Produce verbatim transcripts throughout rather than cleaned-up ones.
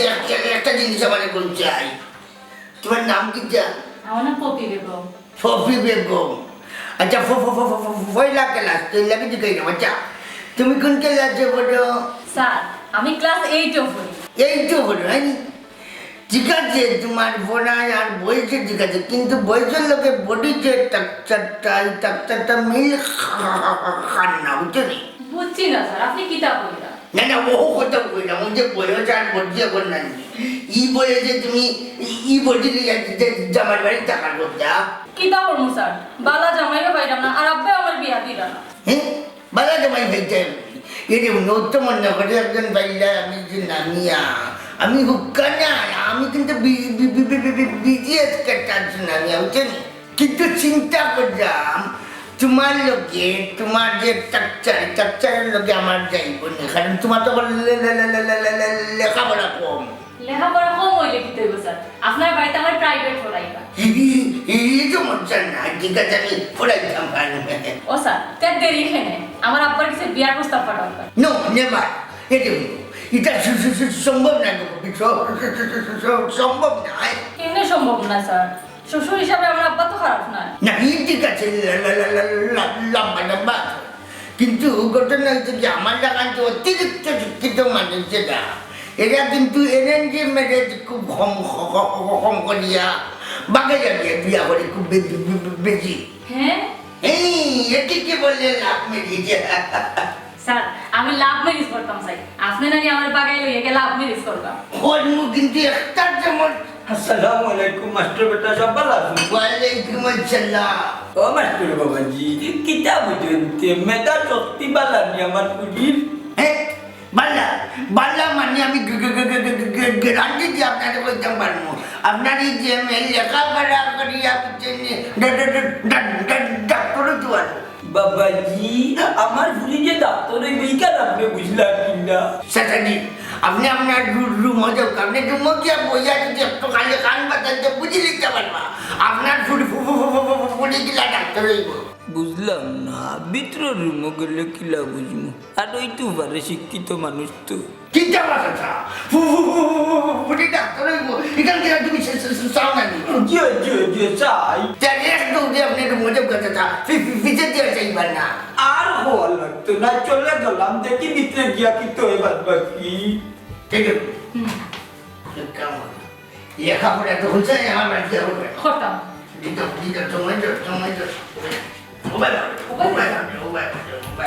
এক-, এক-, একটা জিনিস আমারে কইতে চাই, তোমার নাম কিতা? আমার নাম পপি বেগম। পপি বেগম। আচ্ছা, ফ-, ফ-, ফ-, ফ-, ফ-, পয়লা ক্লাস, তো এর লাগি জিগাইলাম। আচ্ছা, তুমি কোন ক্লাসে পড়ো? স্যার, আমি ক্লাস এইটে পড়ি। এইটে পড়ো, হয়নি? ঠিক আছে, তোমার পড়ায় আর বয়সে ঠিক আছে, কিন্তু বয়সের লগে বডি যে স্ট্রাকচারটা, এই স্ট্রাকচারটা মিল খা-, খা-, খা-, খা-, খান না, বুঝছো নি? বুঝছি না স্যার, আপনি কিতা কইরা? না, না, ও কথা কইলাম, ওই যে বয়স আর বডি এখন নাই। ই বয়সে তুমি ই, ই বডি লইয়া যে জামার বাড়ি থাকার কথা। কিতা করমু স্যার? বালা জামাইও পাইলাম না, আর আব্বায় আমার বিয়া দিলা না। হ্যাঁ? বালা জামাই পাইতে হবে। এরে, নতুন মনে করে একজন পাইলা, আমি যে নামিয়া, আমি হুক্কা না, আমি কিন্তু B-, B-, B-, B-, B-, B-, BGS ক্যাটার নামিয়া, বুঝছো নি? কিন্তু চিন্তা করলাম, তোমার লগে, তোমার যে স্ট্রাকচার, স্ট্রাকচারের লগে আমার যাইব না, কারণ তোমার তো আবার লে-, লে-, লেখাপড়া কম। লেখাপড়া কম অইলে কিতা অইবো স্যার? আপনার বাড়িতে আমার প্রাইভেট পড়াইবা। ই, ই, ই তো মজা না, ঠিক আছে, আমি পড়াইতাম পারবো। ও স্যার, তে দেরি কেনে? আমার আব্বার কাছে বিয়ার প্রস্তাব পাঠাও স্যার। No, never। এটা হইব। এটা স-, স-, স-, সম্ভব না গো, স-, স-, স-, স-, সম্ভব না। কেনে সম্ভব না স্যার? শ্বশুর হিসাবে আমার আব্বা তো খারাপ না। না, ই ঠিক আছে, লা-, লা-, লা-, লা-, লা-, লম্বা লম্বা। কিন্তু ঘটনা হচ্ছে কি, আমার লাখান তো অতিরিক্ত শিক্ষিত মানুষ যেটা, এরা কিন্তু এরেঞ্জ ম্যারেজ খুব কম, ক-, ক-, ক-, কম করিয়া বাগে যাবে বিয়া করে খুব বে-, বে-, বে-, বে-, বেশি। হ্যাঁ? এই, এটিকে বললে লাভ ম্যারেজ। স্যার, আমি লাভ ম্যারেজ করতাম চাই। আপনি নানি আমার বাগাই লইয়া গিয়া লাভ ম্যারেজ করবা। করমু কিন্তু একটা যেমন। আসসালামু আলাইকুম মাস্টার বেটা, সব ভালা আছো? ওয়ালাইকুম আসসালাম। ও মাস্টার বাবাজি, কিতা বুঝইন তে? মেধা শক্তি ভালা নি আমার পুরির? হে, ভালা, ভালা মানে আমি গ-, গ-, গ-, গ্যারান্টি দিয়া আপনারে কইতাম পারমু। আপনার এই যে মেয়ে লেখাপড়া করিয়া বুঝছেন নি, ডা-, ডা-, ডা-, ডা-, ডা-, ডাক্তারও তো আর বাবাজি, আমার ফুরি যে ডাক্তার অইবো, ইখান আপনে বুঝলা কিনা? চাচাজি, আপনে আপনার রু-, রুমো যাউক্কা, আপনে রুমো গিয়া বইয়া যদি একটু খালি কান বাজাইতে বুঝি লিতে পারবা। আপনার ফুরি ফু-, ফু-, ফু-, ফু-, ফু-, ফুরি কিলা ডাক্তার অইবো। বুঝলাম না, ভিতরর রুমো গেলে কিলা বুঝমু? আর অইতেও পারে, শিক্ষিত মানুষ তো। কিতা মাত চাচা? ফু, ফু, ফু, ফু, ফু, ফু, ফুরি ডাক্তার অইবো। ইখান থাকি তুমি সে, সে, সে, চাও না নি? জি, জি, জি, চাই। তে এক দৌড়ে আপনে রুমো যাউক্কা চাচা। ফি-, ফি-, পিছে দিয়া চাইবা না। আর হওয়া লাগতো না, চলে গেলাম। দেখি ভিতরে গিয়া কিতা অয় বাদ বাকি। ঠিক আছে। হুম। এক কাম করো। লেখাপড়া তো হইছে, আমার বাড়িতে হবে। করতাম। দিতাম, দিতাম, সময় দাও, সময় দাও। ও বাবা, ও বাবা, ও বাবা, ও বাবা, ও বাবা।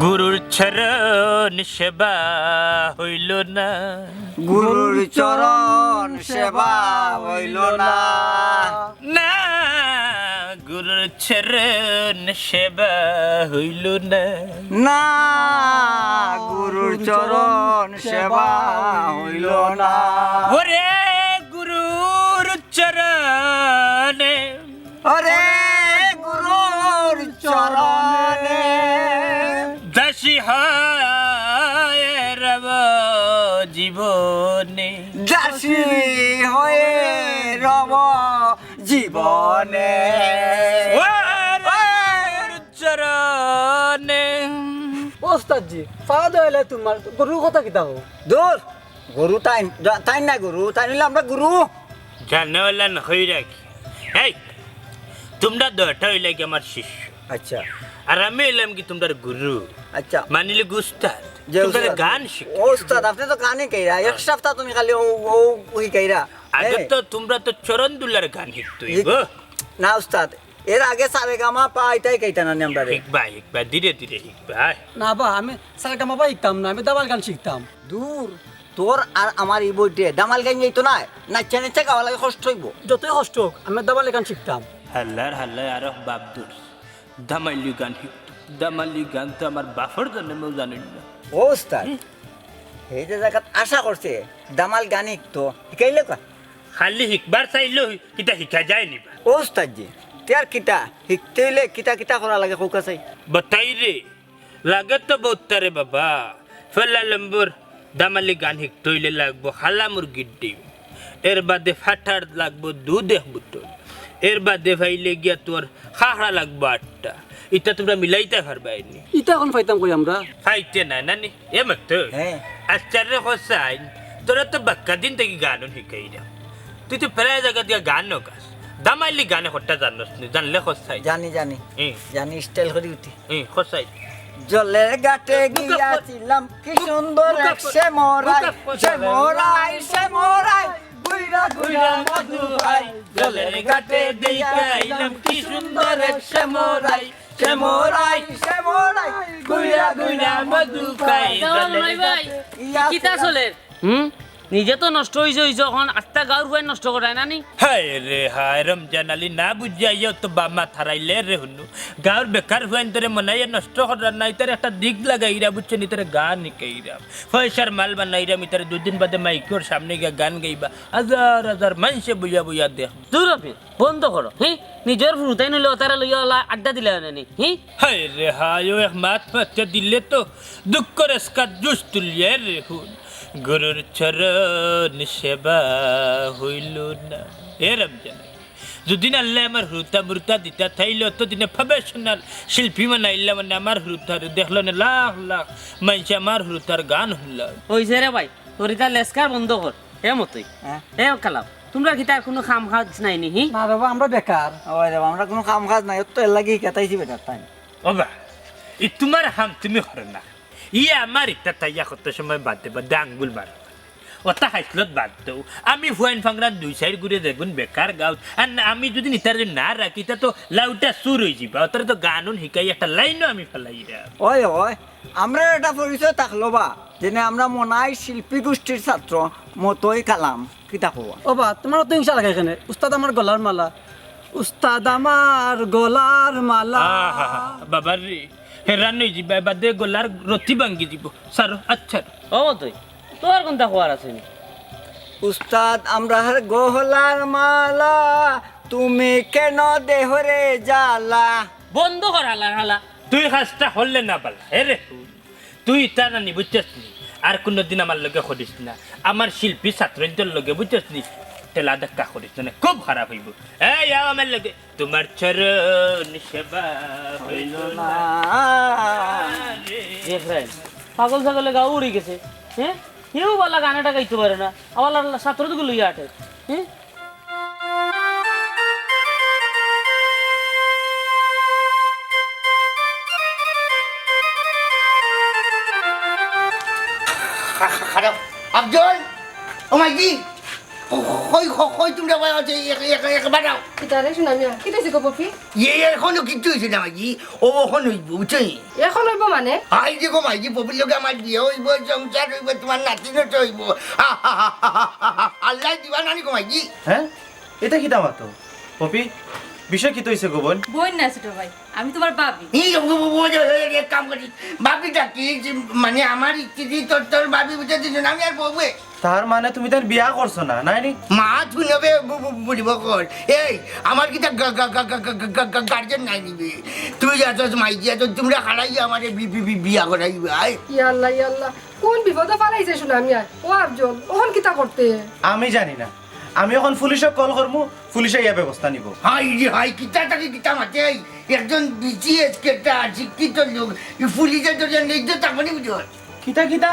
গুরুর চরণ সেবা হইল না। গুরুর চরণ সেবা হইল না। না, গুরুর চরণ সেবা হইল না। না, গুরুর চরণ সেবা হইল না। ওরে গুরুর চরণে, ওরে গুরুর চরণে। দাসী হয়ে রব জীবনে। দাসী হয়ে রব জীবনে। ওরে গুরুর চরণে। ওস্তাদজি, ফাদ অইলে তোমার গরুর কথা কিতা কও? দূর, গরু তাইন, তাইন না গরু, তাইন অইলে আমরা গুরু। জানো অলা না কই রাখি। এই, তোমরা দুইটা অইলা কি আমার শিষ্য। আচ্ছা। আর আমি অইলাম কি তোমরার গুরু। আচ্ছা। মানিলে কি উস্তাদ। যে তোমরারে উস্তাদ। গান শিখাই। ও উস্তাদ, আপনে তো গান হিকাইরা। এক সপ্তাহ তুমি খালি ও, ও, ও হিকাইরা। আগে হ্যাঁ। তো তোমরা তো চরণ দুলার গান হিকতো অইবো। না উস্তাদ, এর আগে সারেগামাপা ইতা হিকাইতা না নি আমরারে? হিকবা, হিকবা, ধীরে ধীরে হিকবা। না বা, আমি সারেগামাপা হিকতাম না, আমি দামাল গান শিখতাম। দূর, তোর আর আমার ই বইতে দামাল গান যাইতো না, নাইচ্চা নাইচ্চা গাওয়া লাগে, কষ্ট অইবো। যতই কষ্ট হোক, আমি দামাল গান শিখতাম। হাল্লার হাল্লায় আরো বাপ দূর। দামাইলি গান হিকতো। দামাইলি গান তো আমার বাপর জন্মেও জানি না। ও উস্তাদ, হুম? এই যে জাগাত আশা করছে, দামাল গান হিকতো, হিকাইলে কা? খালি হিকবার চাইলেও কিতা হিকা যায় নি বা? ও উস্তাদজি, তে আর কিতা? হিকতে অইলে কিতা কিতা করা লাগে কউক্কা চাই? বতাই রে, লাগে তো বউততা রে বাবা। পয়লা নম্বর দামালি গান হিকতে অইলে লাগবো হালা মুরগির ডিম। এর বাদে ফাটার লাগবো দুধ এক বুতল। এর বাদে পাইলে গিয়া তোর খাখরা লাগবো আটটা। ইতা তুমরা মিলাইতায় পারবায় নি? ইতা অখন পাইতাম কই আমরা? পাইতে না, না নি? এ মতো। হ্যাঁ। আচ্ছা রে হোসাইন, তোরে তো বাক্কা দিন থাকি গান হিকাইরাম। তুই তো প্রায় জাগাত গিয়া গান গাস। দামাইলি গান একটা জানস নি, জানলে হোসাইন। জানি, জানি। হুম। জানি, style করি উঠি। হুম, হোসাইন। জলের ঘাটে মুখ আপ কর। গিয়াছিলাম, কি মুখ, সুন্দর মুখ আপ এক কর। সেমরাই, মুখ আপ কর। সেমরাই, সেমরাই, ঘুইরা ঘুইরা মধু খাই। জলের ঘাটে দেখাইলাম, কি সুন্দর এক সেমরাই, সেমরাই, সেমরাই, ঘুইরা ঘুইরা মধু খাই। দাও, জলের মনাই ভাই, ঘাটে কিতা চলের? হুম? নিজে তো নষ্ট অইছে, অইছে, অখন আস্তা গাঁওর ফুয়াইন নষ্ট করায় না নি? হায় রে হায়, রমজান আলী না বুঝিয়া ইয়া তো বাপ মা থারাইলে রে হুনু। গাঁওর বেকার ফুয়াইন তোরে মনাইয়া নষ্ট করার নাই, তার একটা দিক লাগাইরা, বুঝছো নি, তারে গান হিকাইরা। পয়সার মাল বানাইরা, আমি তারে দুদিন বাদে মাইকর সামনে গিয়া গান গাইবা। হাজার হাজার মানষে বইয়া বইয়া দেখ। দূর হবে। বন্ধ করো, হি? নিজর ফুরুতাইন অইলে অতারে লইয়া অলা আড্ডা দিলায় না নি, হি? হায় রে হায়, ও এক মাত মাতে দিলে তো দুঃখর এসকাত জুস তুলিয়া রে হুন। গুরুর চরণ সেবা হইল না। এ রমজান, যুদি আল্লায় আমার হুরুতা মুরুতা দিতা থাইলে অতদিনে professional শিল্পী বানাইলা মানে আমার হুরুতারে দেখলো নে লাখ লাখ মানষে আমার হুরুতার গান হুনলা। অইছে রে ভাই, তোর ইতা লেসকার বন্ধ কর। এ মতই। হ্যাঁ? এ কালাম, তুমরার কিতা কুনু কাম কাজ নাই নি, হি? না রে বা, আমরা বেকার। ওই রে বা, আমরা কুনু কাম কাজ নাই, অত এর লাগি হিকাইতাইছি বেটার তাইন। ও বা, ই তুমার কাম তুমি করো না। ই আমার ইটা তাইয়া কত সময় বাদে বাদে আঙ্গুল মারো। অতা হাইসলত বাদ দেও। আমি ফুয়াইন ফাংরান দুই চাইর ঘুরে যেগুন বেকার গাউত। আর না, আমি যুদি ইতারে না রাখি, ইতা তো লাউটা চুর অইযিবা। অতারে তো গান উন হিকাই একটা লাইনও আমি ফালাই দেই। ওই, ওই, আমরার একটা পরিচয় থাকলো বা, যেনে আমরা মনাই শিল্পী গোষ্ঠীর ছাত্র, মতই কালাম, কিতা কওয়া? ও বা, তুমার অত হিংসা লাগে কেনে? উস্তাদ আমার গলার মালা, উস্তাদ আমার গলার মালা। আহা, বাবা রে, হেরান অইযিবা, বাদে গলার রতি ভাঙ্গি যিবো। সারো, আচ্ছা। ও তুই, তোর কুনতা কওয়ার আছে নি? উস্তাদ, আমরার গলার মালা, তুমি কেন দেহরে জ্বালা? বন্ধ কর হালার হালা। তুই কাজটা করলে না বালা। এ রে, তুই ইতা না নি, বুঝছস নি? আর কুনুদিন আমার লগে করিস না। আমার শিল্পী ছাত্রইন্তর লগে, বুঝছস নি? ঠেলা ধাক্কা করিস না, খুব খারাপ অইবো। এই, আও আমার লগে। তোমার চরণ সেবা হইল না। দেখরায়, পাগল ছাগলে গাউ উড়ি গেছে। হ্যাঁ, কেউ বালা গান এটা গাইতে পারে না, আবার ছাত্র দুগু লইয়া আটে। হ্যাঁ। খা-, খা-, খারাপ। আফজল, ও মাইজি, ক-, কই, ক-, কই তুমরা ভাই আছে, এক-, এক-, একবার আও। কিতা রে সোনা মিয়া, কিতা অইছে গো পপি? ইয়ে, এখনো কিচ্ছু অইছে না মাইজি, ও অখন অইবো, বুঝছো নি? অখন অইবো মানে? আই যে গো মাইজি, পপির লগে আমার বিয়া অইবো, সংসার অইবো, তুমার নাতিন তো অইবো। আল্লায় দিবা না নি গো মাইজি? হ্যাঁ? ইতা কিতা মাতো? পপি, বিষয় কিতা অইছে গো বইন? বইন না ছোট ভাই, আমি তুমার ভাবি। এই, ও, ও, ও, ও, ও, এক কাম করি, ভাবি ডাকি, যে, মানে আমার স্ত্রী তোর, তোর ভাবি বুঝে দিল না, আমি আর বউয়ে। তার মানে তুমি তার বিয়া করছো না, নায় নি? মা, তুই নেবে বু-, বু-, বুড়ি বকর। এই, আমার কিতা গা-, গা-, গার্জেন নাই নিবে? তুই যা তোর মাইজি, তোর তুমরা খাড়াই আমারে বি-, বি-, বি-, বিয়া করাইবে, আয়। ইয়া আল্লাহ, ইয়া আল্লাহ, কোন বিপদো ফালাইছে সোনা মিয়া? ও আফজল, অখন কিতা করতে? আমি জানি না। আমি অখন পুলিশো কল করমু, পুলিশে ইয়া ব্যবস্থা নিবো। হায় রে হায়, কিতা থাকি কিতা মাতে, এই একজন বিসিএস ক্যাডার, শিক্ষিত লোক, ই পুলিশে ধরিয়া নেইতে থাকবো নি বুঝো? কিতা কিতা?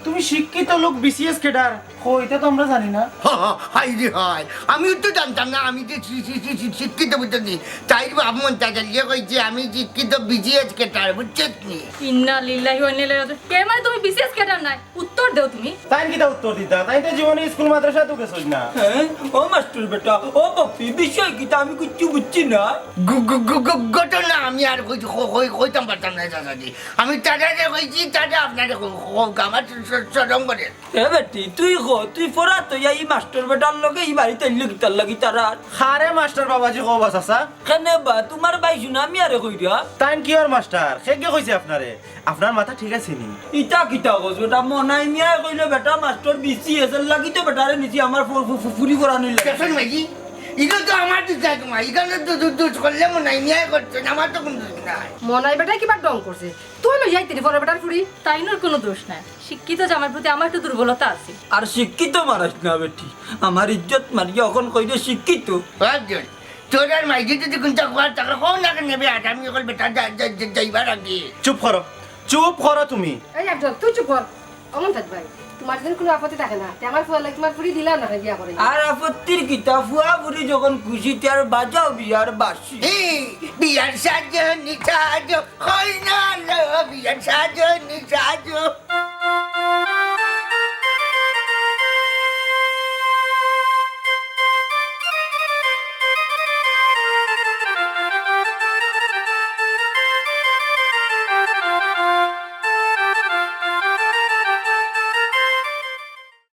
তুমি শিক্ষিত লোক বিসিএস ক্যাডার? কই, ইতা তো আমরা জানি না। হা, হা, হায় রে হায়, আমিও তো জানতাম না, আমি যে শি-, শি-, শি-, শি-, শিক্ষিত বুঝছো নি? তাইর বাপ মন তাই জানিয়ে কইছে আমি শিক্ষিত বিসিএস ক্যাডার, বুঝছো নি? ইন্না লিল্লাহি ওয়া ইন্না ইলাইহি রাজিউন। কে মানে তুমি বিসিএস ক্যাডার নায়? উত্তর দেও তুমি। তাইন কিতা উত্তর দিতা? তাইন তো জীবনে স্কুল মাদ্রাসাত গেছইন না। হ্যাঁ? ও মাস্টার বেটা, ও পপি, বিষয় কিতা আমি কিচ্ছু বুঝছি না। ঘ-, ঘ-, ঘ-, ঘ-, ঘটনা আমি আর কই-, কই-, কই-, কইতাম পারতাম না, চাচাজি। আমি তারারে কইছি, তারা আপনারে কই-, কই-, কই-, আমার শ-, শ-, শরম করে। এ বেটি, তুই ক, তুই পড়া তো এই মাস্টার বেটার লগে ই বাড়িত আইলে কিতার লাগি তারা? আরে মাস্টার বাবাজি কও বা চাচা। কেনে বা, তুমার ভাই সোনা মিয়ারে কইরা? তাইন কিওর মাস্টার? কে কে কইছে আপনারে? আপনার মাথা ঠিক আছে নি? ইতা কিতা কস বেটা? মনাই মিয়ায় কইলো বেটা মাস্টার বিসিএস এর লাগি তো বেটারে নিছি আমার ফু-, ফু-, ফু-, ফুরি করানির লাগি। দেখছনি মাইজি? ইগু তো আমার দোষ নাই তোমার, ইখানো তো দু-, দোষ করলে মনাই মিয়ায় করছে, আমার তো কুনু দোষ নাই। মনাই বেটায় কিবা ঢং করছে, তুই লইয়া আইতে নি পরের বেটার ফুরি। তাইনর কুনু দোষ নাই, শিক্ষিত জামাইর প্রতি আমার একটু দুর্বলতা আছে। আর শিক্ষিত মারাইস না বেটি, আমার ইজ্জত মারিয়া অখন কইরে শিক্ষিত। বাদ দে। তোরার মাইজি যদি কুন্তা কুয়ার থাকে, কও না কেনে বে, আদামি অকল বেটা যা-, যা-, যা-, যাইবার আগে। চুপ করো, চুপ করো তুমি। এই আফজল, তুই চুপ কর। অমন থাক ভাই, তুমার যদি কুনু আপত্তি থাকে না, তে আমার ফুয়ার লাগি তুমার ফুরি দিলাও না, বিয়া করে। আর আপত্তির কিতা, ফুয়া ফুরি যখন খুশি, তে আর বাজাও বিয়ার বাঁশি। এই, বিয়ার সাজনি সাজো, কইনা লো, বিয়ার সাজনি সাজো।